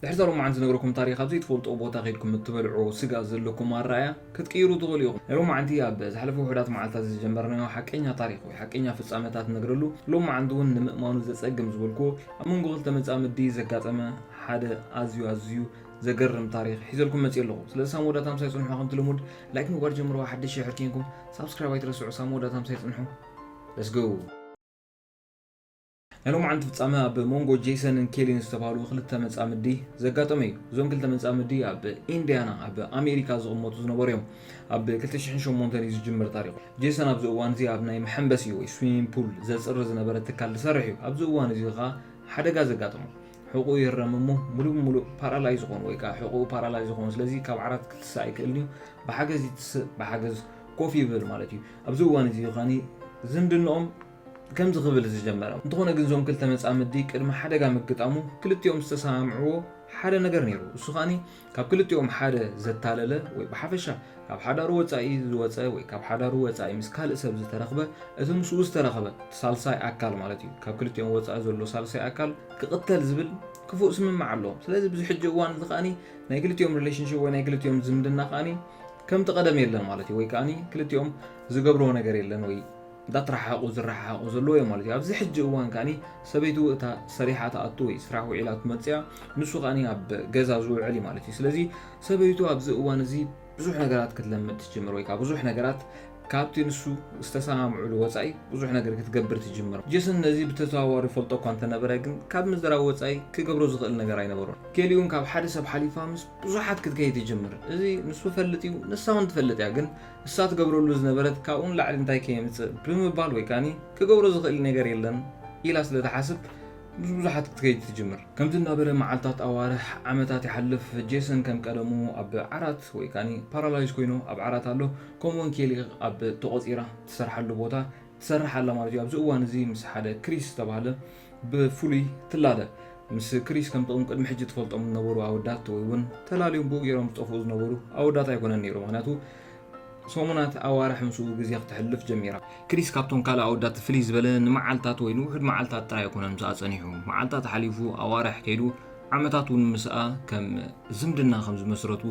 ድሕሪ እዛ ሎማዓንቲ ዝነግረኩም ታሪኽ፣ ኣብ ዘይትፈልጥዎ ቦታ ከይድኩም እትበልዕዎ ስጋ ዘለኩም ኣረኣእያ ክትቅይሩ ትኽእሉ ኢኹም። ናይ ሎማዓንቲ ኣብ ዝሓለፈ ውሑዳት መዓልታት ዝጀመርናዮ ሓቀኛ ታሪኽ ወይ ሓቀኛ ፍጻመታት ነግረሉ፣ ሎማዓንቲ እውን ንምእማኑ ዘጸግም ዝበልኩዎ ኣብ መንጎ ክልተ መጻምዲ ዘጋጠመ ሓደ ኣዝዩ ኣዝዩ ዘገርም ታሪኽ ሒዘልኩም መጽእ ኣለኹ። ስለዚ ሳም ወዳት ኣምሳይ ጽንሑ፣ ከምቲ ልሙድ ላይክ ምግባር ጀምርዋ። ሓድሽ ሽሕር ኬንኩም ሳብስክራይብ ኣይትረስዑ። ሳም ወዳት ኣምሳይ ጽንሑ። Let's go። ናይ ሎማዓንቲ ፍጻመ ኣብ መንጎ ጄሰንን ኬሊን ዝተባህሉ ክልተ መጻምዲ ዘጋጠመ እዩ። እዞም ክልተ መጻምዲ ኣብ ኢንዲያና ኣብ ኣሜሪካ ዝቕመጡ ዝነበሩ እዮም። ኣብ ክልተ ሽሕን ሸሞንተን እዩ ዝጅምር ታሪኹ። ጄሰን ኣብዚ እዋን እዚ ኣብ ናይ መሐንበሲ ወይ ስዊሚንግ ፑል ዘጽሪ ዝነበረ ትካል ዝሰርሕ እዩ። ኣብዚ እዋን እዚ ኸኣ ሓደጋ ዘጋጠሞ፣ ሕቑኡ ይረም እሞ ሙሉእ ብሙሉእ ፓራላይዝ ይኾን ወይ ከዓ ሕቑኡ ፓራላይዝ ይኾን። ስለዚ ካብ ዓራት ክትስእ ኣይክእልን እዩ። ብሓገዝ ይትስእ፣ ብሓገዝ ኮፍ ይብል ማለት እዩ። ኣብዚ እዋን እዚ ኸኒ ዝምድንኦም ከምዚ ክብል ዝጀመረ። እንተኾነ ግን እዞም ክልተ መጻምዲ ቅድሚ ሓደጋ ምግጣሙ ክልቲኦም ዝተሰማምዕዎ ሓደ ነገር ነይሩ። እሱ ኸኒ ካብ ክልቲኦም ሓደ ዘታለለ ወይ ብሓፈሻ ካብ ሓዳሩ ወጻኢ ዝወጸ ወይ ካብ ሓዳሩ ወጻኢ ምስ ካልእ ሰብ ዝተረኽበ፣ እቲ ምስኡ ዝተረኽበ ሳልሳይ ኣካል ማለት እዩ። ካብ ክልቲኦም ወጻኢ ዘሎ ሳልሳይ ኣካል ክቕተል ዝብል ክፉእ ስምምዕ ኣለዎም። ስለዚ ብዚ ሕጂ እዋን እዚ ከኣኒ ናይ ክልቲኦም ሪሌሽንሺፕ ወይ ናይ ክልቲኦም ዝምድና ከኣኒ ከምቲ ቀደም የለን ማለት እዩ። ወይ ከኣኒ ክልቲኦም ዝገብርዎ ነገር የለን ወይ እንዳተረሓሓቑ ዝረሓሓቑ ዘለዉ እዮም ማለት እዩ። ኣብዚ ሕጂ እዋን ከኣኒ ሰበይቱ እታ ሰሪሓ ትኣቱ ወይ ስራሕ ውዒላ ትመጽእ እያ። ንሱ ከኣኒ ኣብ ገዛ ዝውዕል እዩ ማለት እዩ። ስለዚ ሰበይቱ ኣብዚ እዋን እዚ ብዙሕ ነገራት ክትለምድ ትጅምር ወይ ከዓ ብዙሕ ነገራት ካብቲ ንሱ ዝተሰማምዕሉ ወጻኢ ብዙሕ ነገር ክትገብር ትጅምር። ጄሰን ነዚ ብተዘዋዋሪ ፈልጦ እኳ እንተነበረ ግን ካብ ምዝራብ ወጻኢ ክገብሮ ዝኽእል ነገር ኣይነበሮን። ኬሊ እውን ካብ ሓደ ሰብ ሓሊፋ ምስ ብዙሓት ክትከይድ ትጅምር። እዚ ንሱ ፈልጥ እዩ፣ ንሳ እውን ትፈልጥ እያ፣ ግን ንሳ ትገብረሉ ዝነበረት ካብኡ ንላዕሊ እንታይ ከየምጽእ ብምባል ወይ ከኣኒ ክገብሮ ዝኽእል ነገር የለን ኢላ ስለ ትሓስብ ምስ ብዙሓት ክትከይድ ትጅምር። ከምዚ እናበለ መዓልታት፣ ኣዋርሕ፣ ዓመታት ይሓልፍ። ጄሰን ከም ቀደሙ ኣብ ዓራት ወይ ከኣኒ ፓራላይዝ ኮይኑ ኣብ ዓራት ኣሎ። ከምኡውን ኬሊ ኣብ ተቖጺራ ትሰርሓሉ ቦታ ትሰርሕ ኣላ ማለት እዩ። ኣብዚ እዋን እዚ ምስ ሓደ ክሪስ ዝተባህለ ብፍሉይ ትላለ። ምስ ክሪስ ከምቶም ቅድሚ ሕጂ ትፈልጦም ዝነበሩ ኣወዳት ወይ እውን ተላልዮም ብኡ ገይሮም ዝጠፍኡ ዝነበሩ ኣወዳት ኣይኮነን ነይሩ። ምኽንያቱ ሰሙናት፣ ኣዋርሕ ምስኡ ግዜ ክተሕልፍ ጀሚራ። ክሪስ ካብቶም ካልእ ኣወዳት ፍልይ ዝበለ ንመዓልታት ወይ ንውሑድ መዓልታት ጥራይ ኣይኮነን ምስኣ ጸኒሑ። መዓልታት ሓሊፉ ኣዋርሕ ከይዱ ዓመታት እውን ምስኣ ከም ዝምድና ከም ዝመስረቱ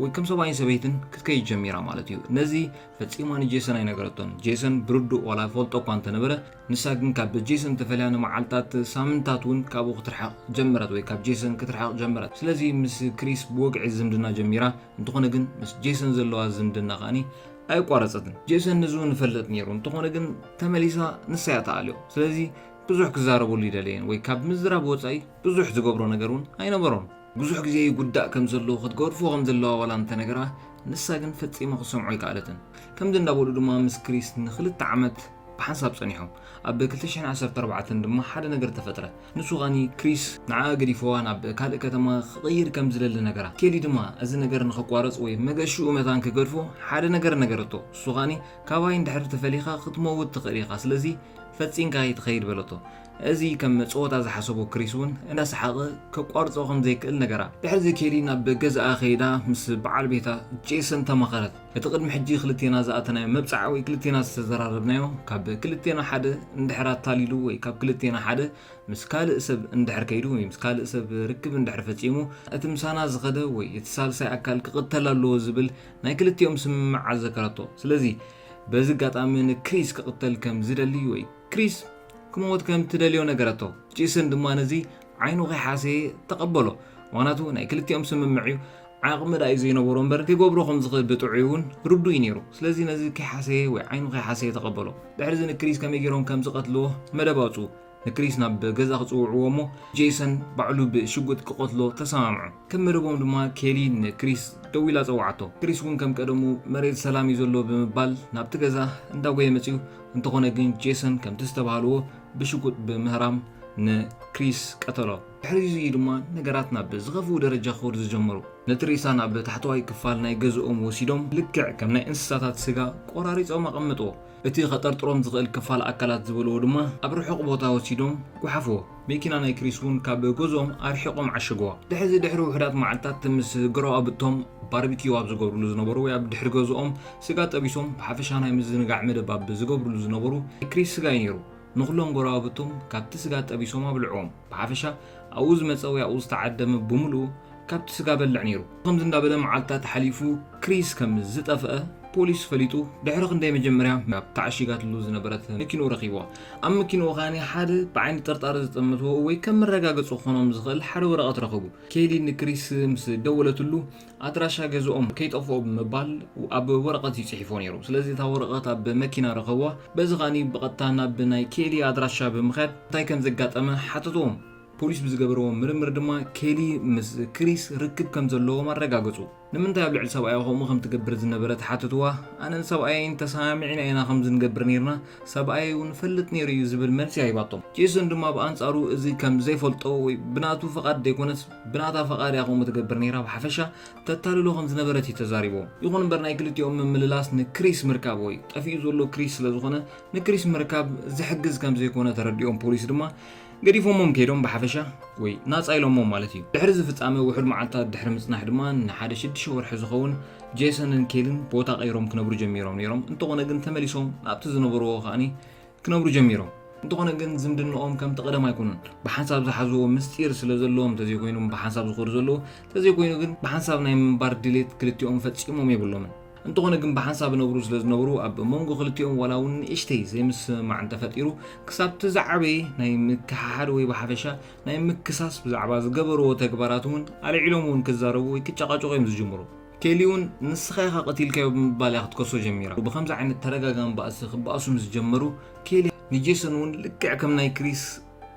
ወይ ከም ሰብኣይን ሰበይትን ክትከይድ ጀሚራ ማለት እዩ። ነዚ ፈጺማ ንጄሰን ኣይነገረቶን። ጄሰን ብርዱእ ዋላ ፈልጦ እኳ እንተነበረ፣ ንሳ ግን ካብ ጄሰን ተፈልያ ንመዓልታት ሳምንታት እውን ካብኡ ክትርሓቕ ጀመረት ወይ ካብ ጄሰን ክትርሓቕ ጀመረት። ስለዚ ምስ ክሪስ ብወግዒ ዝምድና ጀሚራ። እንተኾነ ግን ምስ ጄሰን ዘለዋ ዝምድና ከኣኒ ኣየቋረጸትን። ጄሰን ንዚ እውን ይፈልጥ ነይሩ። እንተኾነ ግን ተመሊሳ ንሳ እያ ትኣልዮ። ስለዚ ብዙሕ ክዛረበሉ ይደለየን ወይ ካብ ምዝራብ ወጻኢ ብዙሕ ዝገብሮ ነገር እውን ኣይነበሮን። ብዙሕ ግዜ ይጉዳእ ከም ዘሎ፣ ክትገድፎ ከም ዘለዋ ዋላ እንተነገራ፣ ንሳ ግን ፈጺማ ክትሰምዖ ኣይከኣለትን። ከምዚ እንዳበሉ ድማ ምስ ክሪስ ንክልተ ዓመት ብሓንሳብ ጸኒሖም። ኣብ ክልተ ሽሕን ዓሰርተ ኣርባዕተን ድማ ሓደ ነገር ተፈጥረ። ንሱ ኸኣኒ ክሪስ ንዓኣ ገዲፍዋ ናብ ካልእ ከተማ ክቕይር ከም ዝደሊ ነገራ። ኬሊ ድማ እዚ ነገር ንኸቋርጽ ወይ መገሽኡ መታን ክገድፎ ሓደ ነገር ነገረቶ። እሱ ኸኣኒ ካባይ እንድሕር ተፈሊኻ ክትመውት ትኽእል ኢኻ፣ ስለዚ ፈጺንካ ኣይትኸይድ በለቶ። እዚ ከም ጸወታ ዝሓሰቦ ክሪስ እውን እንዳሰሓቐ ከቋርጾ ከም ዘይክእል ነገራ። ድሕሪ እዚ ኬሊ ናብ ገዛኣ ከይዳ ምስ በዓል ቤታ ጄሰን ተማኸረት። እቲ ቅድሚ ሕጂ ክልቴና ዝኣተናዮ መብጽዓ ወይ ክልቴና ዝተዘራረብናዮ ካብ ክልቴና ሓደ እንድሕር ኣታሊሉ ወይ ካብ ክልቴና ሓደ ምስ ካልእ ሰብ እንድሕር ከይዱ ወይ ምስ ካልእ ሰብ ርክብ እንድሕር ፈጺሙ፣ እቲ ምሳና ዝኸደ ወይ እቲ ሳልሳይ ኣካል ክቕተል ኣለዎ ዝብል ናይ ክልቲኦም ስምምዕ ኣዘከረቶ። ስለዚ በዚ ኣጋጣሚ ንክሪስ ክቕተል ከም ዝደሊ ወይ ክሪስ ክመውት ከም ትደልዮ ነገረቶ። ጄሰን ድማ ነዚ ዓይኑ ከይሓሰየ ተቐበሎ። ምኽንያቱ ናይ ክልቲኦም ስምምዕ እዩ። ዓቕሚ ደኣ እዩ ዘይነበሮ እምበር ክገብሮ ከም ዝኽእል ብጥዑይ እውን ርዱእ እዩ ነይሩ። ስለዚ ነዚ ከይሓሰየ ወይ ዓይኑ ከይሓሰየ ተቐበሎ። ድሕሪ እዚ ንክሪስ ከመይ ገይሮም ከም ዝቐትልዎ መደብ ኣውፅኡ። ንክሪስ ናብ ገዛ ክጽውዕዎ እሞ ጄሰን ባዕሉ ብሽጉጥ ክቐትሎ ተሰማምዑ። ከም መደቦም ድማ ኬሊ ንክሪስ ደዊላ ጸውዓቶ። ክሪስ እውን ከም ቀደሙ መሬት ሰላም እዩ ዘሎ ብምባል ናብቲ ገዛ እንዳጎየ መጺኡ። እንተኾነ ግን ጄሰን ከምቲ ዝተባህልዎ ብሽጉጥ ብምህራም ንክሪስ ቀተሎ። ድሕሪ እዚ ድማ ነገራት ናብ ዝኸፍኡ ደረጃ ክኸዱ ዝጀመሩ። ነቲ ሬሳ ናብ ታሕተዋይ ክፋል ናይ ገዝኦም ወሲዶም ልክዕ ከም ናይ እንስሳታት ስጋ ቆራሪጾም ኣቐምጥዎ። እቲ ከጠርጥሮም ዝኽእል ክፋል ኣካላት ዝበልዎ ድማ ኣብ ርሑቕ ቦታ ወሲዶም ጓሓፍዎ። መኪና ናይ ክሪስ እውን ካብ ገዝኦም ኣርሒቖም ዓሸግዋ። ድሕሪ እዚ ድሕሪ ውሑዳት መዓልታት ምስ ጎረባብቶም ባርቢኪው ኣብ ዝገብርሉ ዝነበሩ ወይ ኣብ ድሕሪ ገዝኦም ስጋ ጠቢሶም ብሓፈሻ ናይ ምዝንጋዕ መደብ ኣብ ዝገብርሉ ዝነበሩ ናይ ክሪስ ስጋ እዩ ነይሩ። ንኹሎም ጎረባብቶም ካብቲ ስጋ ጠቢሶም ኣብልዕዎም። ብሓፈሻ ኣብኡ ዝመጸ ወይ ኣብኡ ዝተዓደመ ብምሉኡ ካብቲ ስጋ በልዕ ነይሩ። ከምዚ እንዳበለ መዓልታት ሓሊፉ ክሪስ ከም ዝጠፍአ ፖሊስ ፈሊጡ፣ ድሕሪ ክንደይ መጀመርያ ኣብ ተዓሺጋትሉ ዝነበረት መኪንኡ ረኺብዋ። ኣብ መኪንኡ ከኣ ሓደ ብዓይኒ ጥርጣረ ዝጠመትዎ ወይ ከም መረጋገጺ ክኾኖም ዝኽእል ሓደ ወረቐት ረኸቡ። ኬሊ ንክሪስ ምስ ደወለትሉ ኣድራሻ ገዝኦም ከይጠፍኦ ብምባል ኣብ ወረቐት እዩ ጽሒፎ ነይሩ። ስለዚ እታ ወረቐት ኣብ መኪና ረኸብዋ። በዚ ከኣ ብቐጥታ ናብ ናይ ኬሊ ኣድራሻ ብምኽያድ እንታይ ከም ዘጋጠመ ሓተትዎም። ፖሊስ ብዝገበርዎ ምርምር ድማ ኬሊ ምስ ክሪስ ርክብ ከም ዘለዎም ኣረጋገጹ። ንምንታይ ኣብ ልዕሊ ሰብኣያ ከምኡ ከም ትገብር ዝነበረ ተሓተትዋ። ኣነን ሰብኣየይን ተሰማሚዕና ኢና ከምዚ ንገብር ነይርና፣ ሰብኣየይ እውን ፈልጥ ነይሩ እዩ ዝብል መልሲ ኣሂባቶም። ጄሰን ድማ ብኣንጻሩ እዚ ከም ዘይፈልጦ ወይ ብናቱ ፈቓድ ዘይኮነስ ብናታ ፈቓድ እያ ከምኡ ትገብር ነይራ፣ ብሓፈሻ ተታልሎ ከም ዝነበረት እዩ ተዛሪብዎም። ይኹን እምበር ናይ ክልቲኦም ምምልላስ ንክሪስ ምርካብ ወይ ጠፊኡ ዘሎ ክሪስ ስለ ዝኾነ ንክሪስ ምርካብ ዝሕግዝ ከም ዘይኮነ ተረዲኦም ፖሊስ ድማ ገዲፎሞም ከይዶም ብሓፈሻ ወይ ናጻ ኢሎሞም ማለት እዩ። ድሕሪ እዚ ፍጻመ ውሑድ መዓልታት ድሕሪ ምጽናሕ ድማ ንሓደ ሽዱሽተ ወርሒ ዝኸውን ጄሰንን ኬልን ቦታ ቀይሮም ክነብሩ ጀሚሮም ነይሮም። እንተኾነ ግን ተመሊሶም ናብቲ ዝነበርዎ ከኣኒ ክነብሩ ጀሚሮም። እንተኾነ ግን ዝምድናኦም ከምቲ ቀደም ኣይኮኑን። ብሓንሳብ ዝሓዝዎ ምስጢር ስለ ዘለዎም ተዘይኮይኑ ብሓንሳብ ዝኸዱ ዘለዉ ተዘይኮይኑ ግን ብሓንሳብ ናይ ምንባር ድሌት ክልቲኦም ፈጺሞም የብሎምን። እንተኾነ ግን ብሓንሳብ ነብሩ ስለ ዝነብሩ ኣብ መንጎ ክልቲኦም ዋላ እውን ንእሽተይ ዘይምስምማዕ እንተፈጢሩ ክሳብ እቲ ዝዓበየ ናይ ምክሓሓድ ወይ ብሓፈሻ ናይ ምክሳስ ብዛዕባ ዝገበርዎ ተግባራት እውን ኣልዒሎም እውን ክዛረቡ ወይ ክጨቃጨቁ እዮም ዝጅምሩ። ኬሊ እውን ንስኻ ኢኻ ቀቲልካዮ ብምባል እያ ክትከሶ ጀሚራ። ብከምዚ ዓይነት ተደጋጋሚ ባእሲ ክበኣሱ ምስ ጀመሩ ኬሊ ንጄሰን እውን ልክዕ ከም ናይ ክሪስ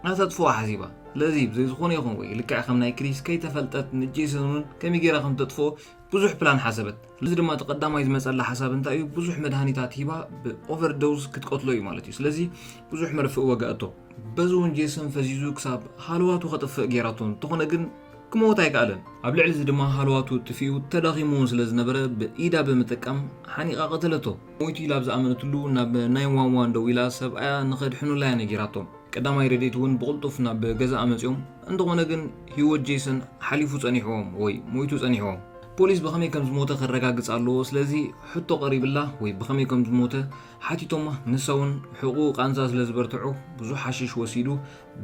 ናተጥፍኦ ሓሲባ። ስለዚ ብዘይ ዝኾነ ይኹን ወይ ልክዕ ከም ናይ ክሪስ ከይተፈልጠት ንጄሰን እውን ከመይ ገይራ ከም ተጥፍኦ ብዙሕ ፕላን ሓሰበት። ስለዚ ድማ እቲ ቀዳማይ ዝመጸላ ሓሳብ እንታይ እዩ? ብዙሕ መድሃኒታት ሂባ ብኦቨርዶዝ ክትቀትሎ እዩ ማለት እዩ። ስለዚ ብዙሕ መርፍእ ወጋእቶ። በዚ እውን ጄሰን ፈዚዙ ክሳብ ሃለዋቱ ከጥፍእ ገይራቶ። እንተኾነ ግን ክመውት ኣይከኣለን። ኣብ ልዕሊ እዚ ድማ ሃለዋቱ ጥፊኡ ተዳኺሙ እውን ስለ ዝነበረ ብኢዳ ብምጥቃም ሓኒቓ ቀተለቶ። ሞይቱ ኢላ ኣብ ዝኣመነትሉ ናብ ናይን ዋን ዋን ደዊላ ሰብኣያ ንኸድሕኑላ እያ ነጊራቶም። ቀዳማይ ረድኤት እውን ብቕልጡፍ ናብ ገዛኣ መጺኦም። እንተኾነ ግን ህይወት ጄሰን ሓሊፉ ጸኒሕዎም ወይ ሞይቱ ጸኒሕዎም። ፖሊስ ብኸመይ ከም ዝሞተ ከረጋግጽ ኣለዎ። ስለዚ ሕቶ ቀሪብላ ወይ ብኸመይ ከም ዝሞተ ሓቲቶማ። ንሳ እውን ሕቑኡ ቃንዛ ስለ ዝበርትዖ ብዙሕ ሓሽሽ ወሲዱ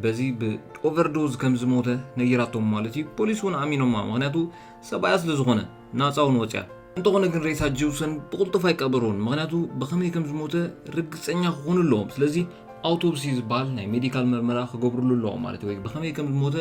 በዚ ብኦቨርዶዝ ከም ዝሞተ ነጊራቶም ማለት እዩ። ፖሊስ እውን ኣሚኖማ፣ ምኽንያቱ ሰብኣያ ስለ ዝኾነ ናጻ እውን ወጽያ። እንተኾነ ግን ሬሳ ጄሰን ብቕልጡፍ ኣይቀበርዎን፣ ምኽንያቱ ብኸመይ ከም ዝሞተ ርግጸኛ ክኾኑ ኣለዎም። ስለዚ ኣውቶፕሲ ዝበሃል ናይ ሜዲካል መርመራ ክገብርሉ ኣለዎም ማለት እዩ። ወይ ብኸመይ ከም ዝሞተ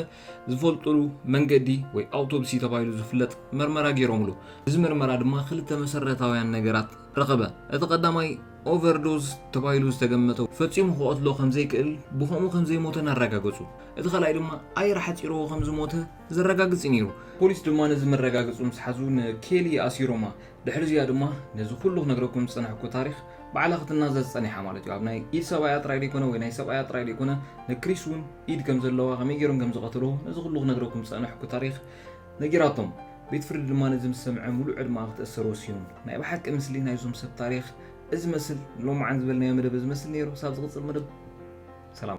ዝፈልጡሉ መንገዲ ወይ ኣውቶፕሲ ተባሂሉ ዝፍለጥ መርመራ ገይሮምሉ። እዚ መርመራ ድማ ክልተ መሰረታውያን ነገራት ረኸበ። እቲ ቀዳማይ ኦቨርዶዝ ተባሂሉ ዝተገመተ ፈጺሙ ክቐትሎ ከም ዘይክእል ብኸምኡ ከም ዘይሞተን ኣረጋገጹ። እቲ ካልኣይ ድማ ኣየር ሓጺርዎ ከም ዝሞተ ዘረጋግጽ እዩ ነይሩ። ፖሊስ ድማ ነዚ መረጋገጺ ምስ ሓዙ ንኬሊ ኣሲሮማ። ድሕሪ እዚኣ ድማ ነዚ ኩሉ ክነግረኩም ዝጸናሕኩ ታሪኽ ባዕላ ክትናዘዝ ጸኒሓ ማለት እዩ። ኣብ ናይ ኢድ ሰብኣያ ጥራይ ዘይኮነ ወይ ናይ ሰብኣያ ጥራይ ዘይኮነ ንክሪስ እውን ኢድ ከም ዘለዋ ከመይ ገይሮም ከም ዝቐተልዎ ነዚ ኩሉ ክነግረኩም ዝጸናሕኩ ታሪኽ ነጊራቶም። ቤት ፍርዲ ድማ ነዚ ምስ ሰምዐ ሙሉእ ዕድመኣ ክትእሰር ወሲኑ። ናይ ብሓቂ ምስሊ ናይዞም ሰብ ታሪኽ እዚ መስል ሎማዓን ዝበልናዮ መደብ እዚ መስል ነይሩ። ሳብ ዝቕጽል መደብ